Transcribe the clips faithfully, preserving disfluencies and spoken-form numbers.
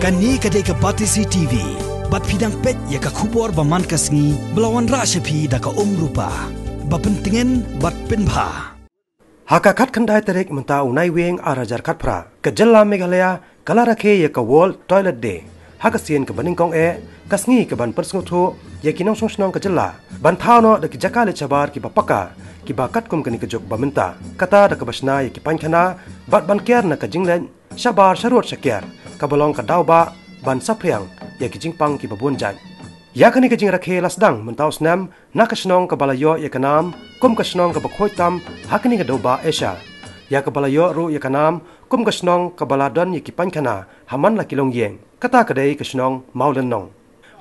Kane ka dei ka Batesi T V. Bad phi dang peit ïa ka khubor ba man ka sngi ba la wanrah sha phi da ka Umrupa. Ba pyntngen bad pynbha. Ha ka khatkhyndai tarik mynta u Naiwieng ar hajar khatphra, ka jylla Meghalaya ka la rakhe ïa ka World Toilet Day ha ka sien kaba nyngkong eh, ka sngi kaban pynsngewthuh ïa ki nongshong shnong ka jylla ban thaw noh da ki jaka leit shabar kiba paka, kiba katkum kane ka juk ba mynta, kata da kaba shna ïa ki painkhana bad ban kiar na ka jingleit shabar sharud shakiar, kaba long ka daw ba ban saphriang ïa ki jingpang kiba bun jait. Ïa kane ka jingrakhe la sdang mynta u snem na ka shnong kaba la ïoh ïa ka nam kum ka shnong kaba khuid tam ha kane ka dewbah Asia, ïa kaba la ïoh ruh ïa ka nam kum ka shnong kaba la don ïa ki painkhana ha man la ki longïing, kata ka dei ka shnong Mawlynnong.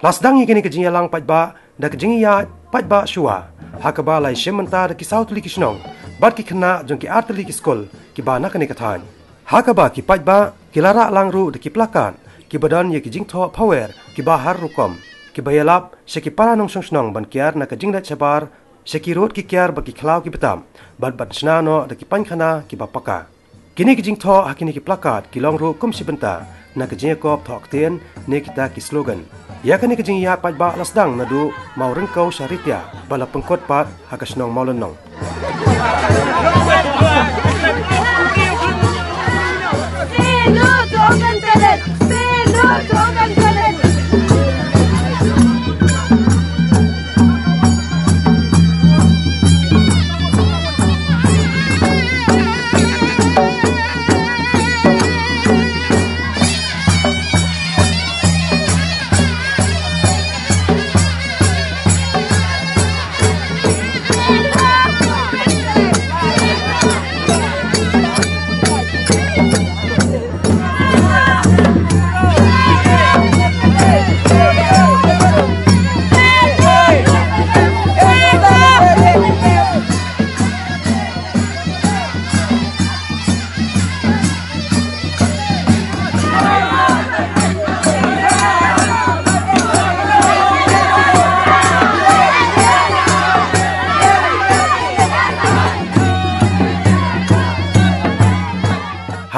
La sdang ïa kane ka jingïalang paidbah da ka jingïaid paidbah shuwa, ha kaba la ïashim bynta da ki saw tylli ki shnong bad ki khynnah jong ki ar tylli ki skul kiba na kane ka thaiñ. Ha kaba ki paidbah ki la rah lang ruh da ki plakat kiba don ïa ki jingthoh phawer kiba har rukom, kiba ïalap sha ki para nongshong shnong ban kiar na ka jingleit shabar sha ki rud ki kiar ba ki khlaw ki btap, bad ban shna noh da ki painkhana kiba paka. Kine ki jingthoh ha kine ki plakat ki long ruh kum shi bynta na ka jingïakop thoh ktien ne kita ki slogan. Ïa kane ka jingïaid paidbah la sdang naduh Mawryngkew sha Ritiah, ba la pynkut pat ha ka shnong Mawlynnong.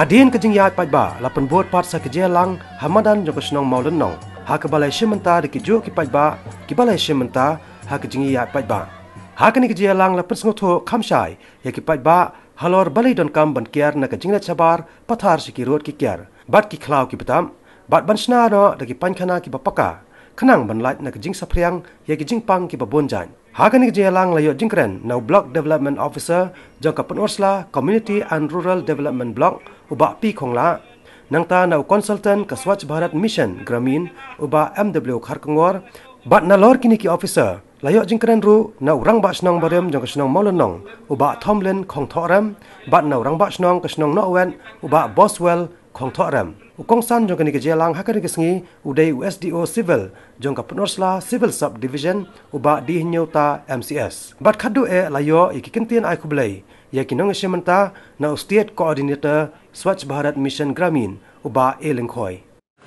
Hadien ka jingïaid paidbah la pynbud pat sa ka jingïalang ha madan jong ka shnong Mawlynnong, ha kaba la ïashim bynta da kijuh ki paidbah kiba la ïashim bynta ha ka jingïaid paidbah. Ha kane ka jingïalang la pynsngewthuh kham shai ïa ki paidbah halor balei donkam ban kiar na ka jingleit shabar pathar sha ki rud ki kiar bad ki khlaw ki btap, bad ban shna noh da ki painkhana kiba paka, khnang ban lait na ka jingsaphriang ïa ki jingpang kiba bun jait. Ha kane ka jingïalang la ïoh jingkren na u Block Development Officer jong ka Pynursla Community and Rural Development Block, u Bah P Khonglah, nangta na u Consultant ka Swachh Bharat Mission Gramin, u Bah M W Kharkongor, bad nalor kine ki officer la ïoh jingkren ruh na u Rangbah Shnong barim jong ka shnong Mawlynnong, u Bah Thomlin Khongthohrem, bad na u Rangbah Shnong ka shnong Nohwet, u Bah Boswell Khongthohrem. U kongsan jong kane ka jingïalang ha kane ka sngi u dei u S D O Civil jong ka Pynursla Civil Sub Division, u Bah D Hynñiewta M C S. Bad khatduh eh la ïoh ïa ki kyntien ai khublei ïa ki nongïashim bynta na u State Coordinator Swachh Bharat Mission Gramin, u Bah A Lyngkhoi.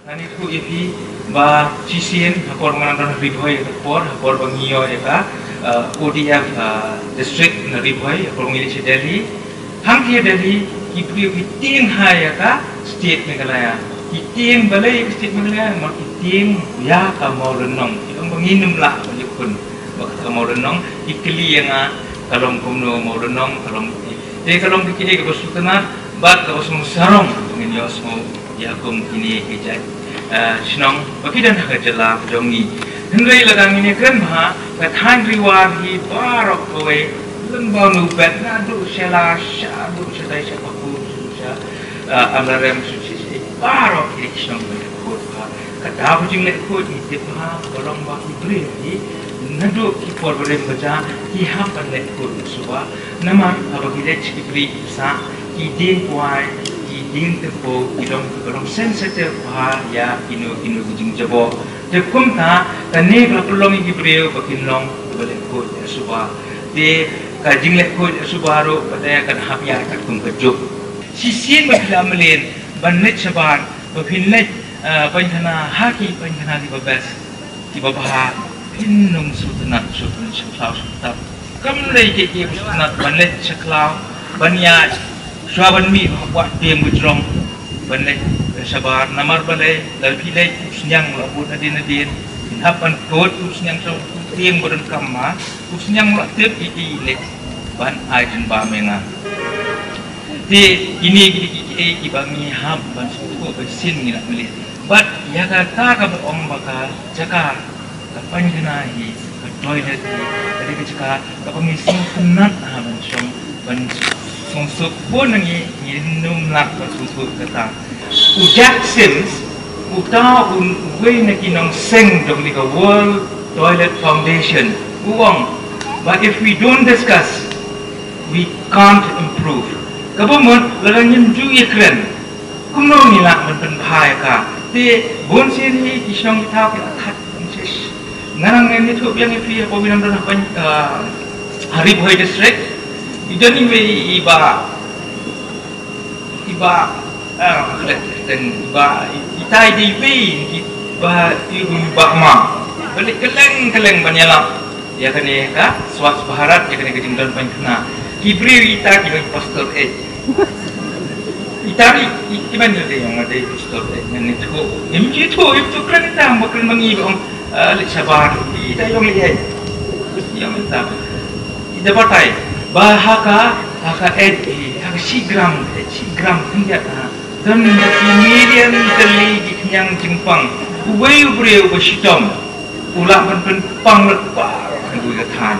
Ngan ïathuh ïa phi ba shisien ha por ba nga dang don ha Ri Bhoi, ha por, ha por ba ngi ïoh ïa ka, eh, O D F, eh, district na Ri Bhoi, ha por ba ngi leit sha Delhi. Hangtei Delhi ki briew ki tieng hi ïa ka state Meghalaya. Ki tieng balei ïa ka state Meghalaya, namar ki tieng ïa ka Mawlynnong. Ki ong ba ngim lah ban ïakhun bad ka Mawlynnong. Ki kylli ïa nga ka long kumno Mawlynnong, ka long, te ka long kaba sngewtynnat bad kaba sngewsarong, ngin ïohsngew ïa kum kine ki jait, eh, shnong ba ki don ha ka jylla ka jong ngi. Hynrei lada ngin ïakren bha, ka thaiñ Ri War hi baroh kawei, lyngba u Bet naduh Shella shaduh shatai sha Pakur, sha, eh, Amlarem, sha, sha, sha, baroh ki shnong ba leh khuid bha. Ka daw ka jingleh khuid ngi tip bha, ka long ba ki briew hi naduh ki por barim baja ki hap ban leh khuid suba. Namar haba ki leit sha ki bri ki sah, ki dieng kwai, ki dieng tympew, ki long, ki long sensitive bha ïa kino kino ki jingjaboh. Te kumta kane ka la pynlong ïa ki briew ba kin long kiba leh khuid ïa suba. Te ka jingleh khuid ïa suba ruh pat kan hap ïa katkum ka juk. Shisien ba phi la mlien ban leit shabar, ba phin leit, eh, painkhana ha ki painkhana kiba best, kiba bha, phin ym sngewtynnat shuh ban leit sha khlaw sha ktab. Kam dei kiei kiei ba sngewtynnat ban leit sha khlaw, ban ïaid, shuwa ban mih ha kwah tieng ba jrong, ban leit, Shabar, namar balei, lada phi leit u sniang u la bud hadien hadien, phin hap ban kut u sniang sha u tieng ba donkam ma, u sniang u la tip ïa i leit ban ai jingbam ïa nga. Te kine ki dei kiei kiei kiba ngi hap ban sngewthuh ba shisien ngi lah ban leh. Bad ïa kata kaba ong ba ka jaka ka painkhana hi, ka toilet hi, ka dei ka jaka kaba ngi sngewtynnat ha ban shong, ban sngewsuk. Bun na ngi ngim lah ban sngewsuk kata. U Jack Sims, uta uwei na ki nongseng jong kane ka World Toilet Foundation, u ong, but if we don't discuss, we can't improve. Kaba mut lada ngim ju ïakren, kumno ngi lah ban pynbha ïa ka? Te bun sien hi ki shnong ki thaw ki la khat ban shish. Nga nang ngan ïathuh biang ïa phi, hapoh Binongdon, hapoh, ah, ha Ri Bhoi District. I don iwei i bah, i bah, ah, khlek teng, i bah, i, ita i dei iwei i bah, i bah ma. Balei kylleng kylleng ban ïalap ïa kane ka Swachh Bharat, ïa kane ka jingdon painkhana. Ki briew ita ki dei pastor eh. Ita ri, i, i ban ïa dei ïa dei pastor eh, ngan ïathuh. Im ju ïathuh, im ju kren ita, ba kren ma ngi ba ong, eh, leit shabar, ita ïong leit eh. Ïong ita. Ita batai ba ha ka, ha ka eh, ha ka shi gram, eh, shi gram khyndiat ha. Don ki million tylli ki khñiang jingpang. Uwei u briew uba shitom u lah ban pynpang lut baroh kawei ka thaiñ.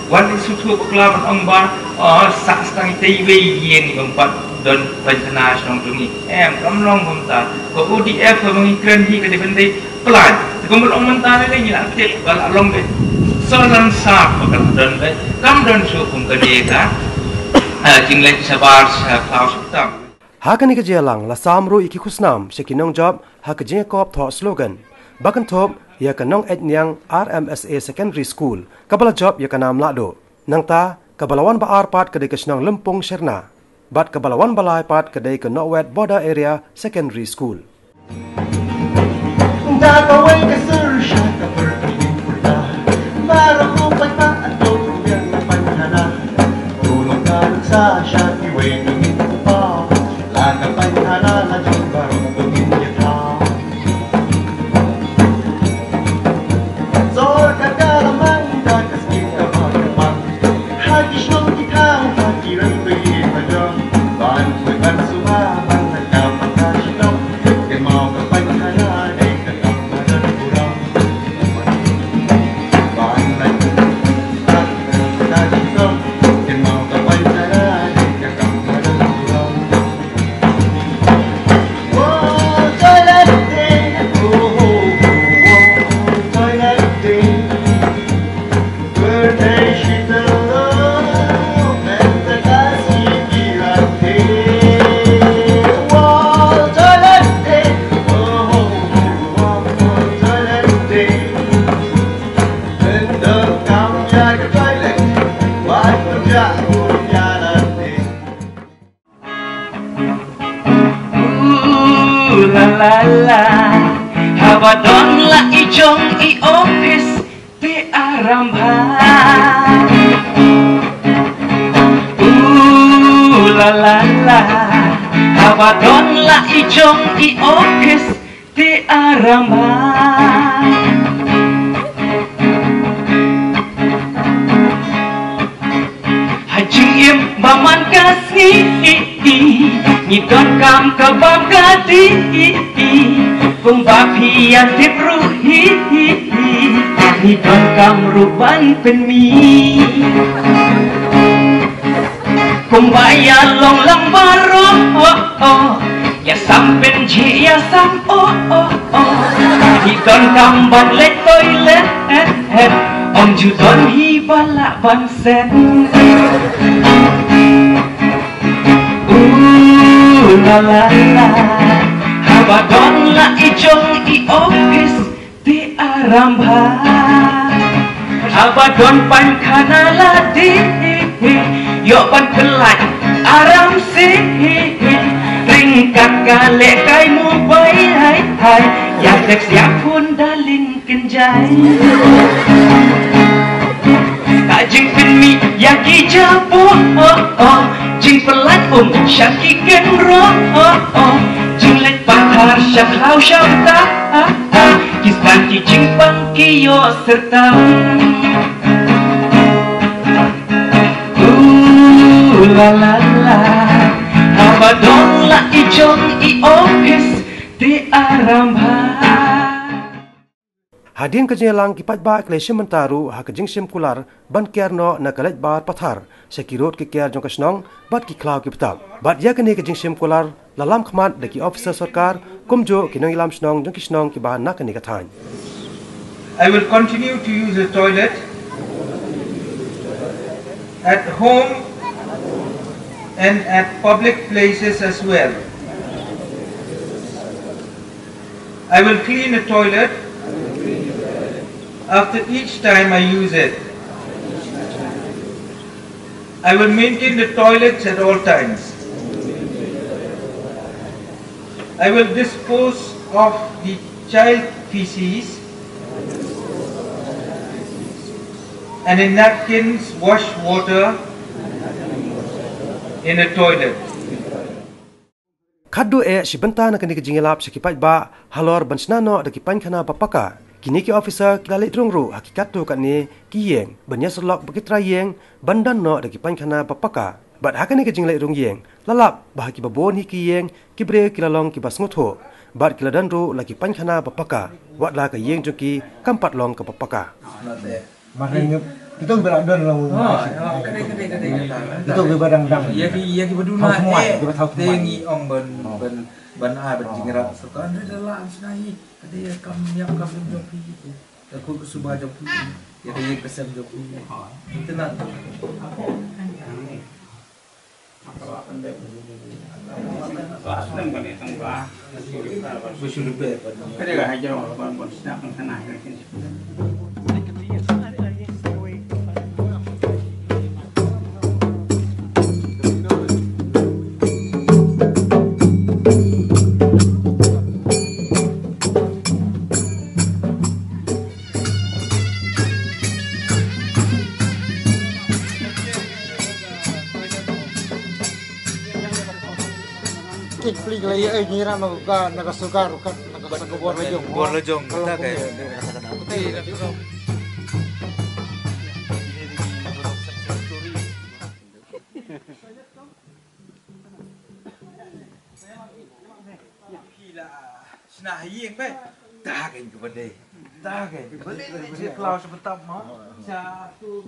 Wat leh sngewthuh bakla ban ong ba, oh, sah tang ita iwei ïing bym pat don painkhana shnong jong ngi. Em, kam long kumta. Ka O D F kaba ngi kren hi ka dei ban dei plan. Te kumba long mynta lei lei ngi lah tip ba la long beit. Sa lan sa ba kan don beit. Kam don shuh kum kane ka, ah, jingleit shabar sha khlaw sha ktam. Ha kane ka jingïalang la sam ruh ïa ki khusnam sha ki nongjop ha ka jingïakop thoh slogan ba kynthup ïa ka Nongeit Niang R M S A Secondary School kaba la jop ïa ka nam lahduh. Nangta kaba la wan ba ar pat ka dei ka shnong Lympung Sherna bad kaba la wan ba lai pat ka dei ka Nohwet Border Area Secondary School. Da kawei ka sur sha ka pyrthei pyrta, baroh u paidbah to biang na painkhana. U long ka ruksa sha kiwei na ngi u pa, la ka painkhana la jong baroh to ngin ïa thaw. Sorkar ka la mang da ka skim ka ba ka ba. Ha ki shnong ki thaw, ha ki rang pei ba jong. Ban pui ban suma, ban na ka ba ka shnong. Kynmaw ka painkhana, dei ka kam madan burom. Ban na ka ba ka shnong. Kynmaw ka painkhana, dei ka kam madan burom. Ooh la la la, haba don la i jong i office te aram bha. Ooh la la la, haba don la i jong i office te aram bha. Ha jingim ba man ka sngi, ngi donkam ka bam ka dih. Kumba phi ïa tip ruh hi, ngi donkam ruh ban pynmih. Kumba ïa long lang baroh, oh, oh. Ïa sam pynjih ïa sam, oh, oh, oh. Ngi donkam ban leit toilet, eh, eh. Ym ju don hi ba lah ban set. Ooh la la la. Haba don la i jong i office te aram bha. Haba don painkhana la dih, ïoh ban pynlait aram seh. Ryngkat ka lehkai mobile, hai hai, ïa text ïa phone darling kynjai. Ka jingpynmih ïa ki jaboh, oh, oh. Jingpynlait um sha ki kynroh, oh, oh. Jingleit pat Harsha khlaw shamta, ki stan ki jingpang ki ïoh syrtam. Ooh la la la, haba don la i jong i office te aram bha. Hadien ka jingïalang ki paidbah ki la shim bynta ruh ha ka jingshim kular ban ker noh na ka leit bar pathar sha ki rud ki ker jong ka shnong bad ki khlaw ki btap. Bad ïa kane ka jingshim kular la lam khmat da ki officer sorkar kumjuh ki nongïalam shnong jong ki shnong kiba na kane ka thaiñ. I will continue to use the toilet at home and at public places as well. I will clean the toilet after each time I use it. I will maintain the toilets at all times. I will dispose of the child feces and in napkins wash water in a toilet. Khadduh eh shi bynta na kane ka jingïalap sha ki paidbah halor ban shna noh da ki painkhana ba paka. Kine ki officer ki la leit rung ruh ha ki katto katne ki ïing ban ïasyllok bad ki trai ïing ban don noh da ki painkhana ba paka. Bad ha kane ka jingleit rung ïing la lap ba ha kiba bun hi ki ïing ki briew ki la long kiba sngewthuh bad ki la don ruh la ki painkhana ba paka. Wat la ka ïing jong ki kam pat long kaba paka. Mar ne ngi, kito kiba la don long. Kito kiba dang dang. Ïa ki, ïa kiba duna. Thaw semua, eh, kiba thaw semua. Te ngi ong ban, ban, ban ai ban jingïarap sorkar. Nda la shna hi. Kata ïa kam ïap kam jong phi. Ka khun ka suba jong phi. Ïa ka ïing ka sem jong phi. Ita na. Kit plik la ïa, eh, ngira na ka, na ka sugar ka, na ka sugar bor la jong. Bor la jong, kita kai. Phi la shna ha ïing be. Ta kein ka ba dei. Ta kein. Ba dei ni je khlaw sha bynta ma. Sha tu.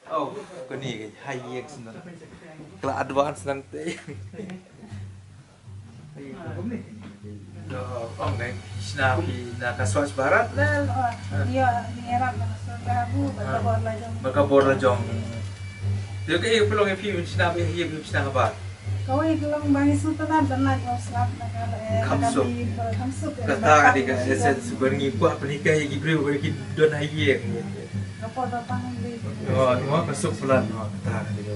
Oh, kane ka ha ïing shnong. Ka la advance nangta. To, ong ngai, shna phi na ka Swachh Bharat. Ïa, ïa, ïarap na ka sorkar, bad ka bor la jong. Bad ka bor la jong. Te kaei ka long ïa phi, shna phi, ïa phi shna kaba. Kawei ka long ba ngi sngewtynnat ban lait noh slap na ka, eh, na ka kamsuk. Kamsuk, eh, kata ka dei ka essence ba ngi kwah pynhikai ïa ki briew ba ki don ha ïing. Ka por ba pang dei. Oh, tu ka suk plan, oh, kata ka dei ka.